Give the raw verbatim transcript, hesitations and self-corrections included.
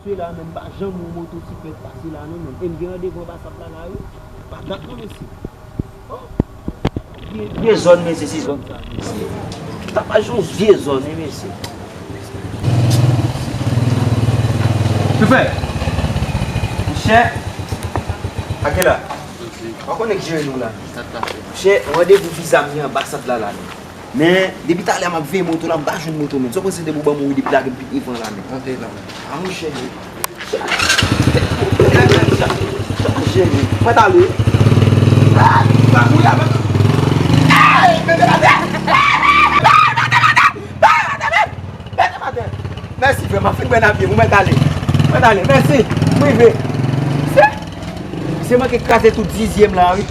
Mesye la menm, m pa janm wè yon motosiklèt pase la non menm. E m gen randevou anba sab la la wi. Pa dat non mesye. Oh. Vye, vye zòn mesye, se zòn sa mesye. Tapaj yon vye zòn wi mesye. Chofè! Monchè! Ake la? Ou konnen k jere nou la. Monchè, randevou viza m gen anba sab la la menm. Men, depi talè m ap veye moto la, m pa jwenn moto, men. Sa w panse de pou ban m wi depi lage m pi devan la, men? Monte la, men. A, monchè, men. Chaje, men. Mwen t ale. Ah, pa kouri avè m. Hey, mete atè. Mete atè, men. Mete atè. Mèsi, frè. M ap fin pran apye. Mwen t ale. Mwen t ale. Mèsi. M rive. Se, se manke kraze tout zizyè m la, wi.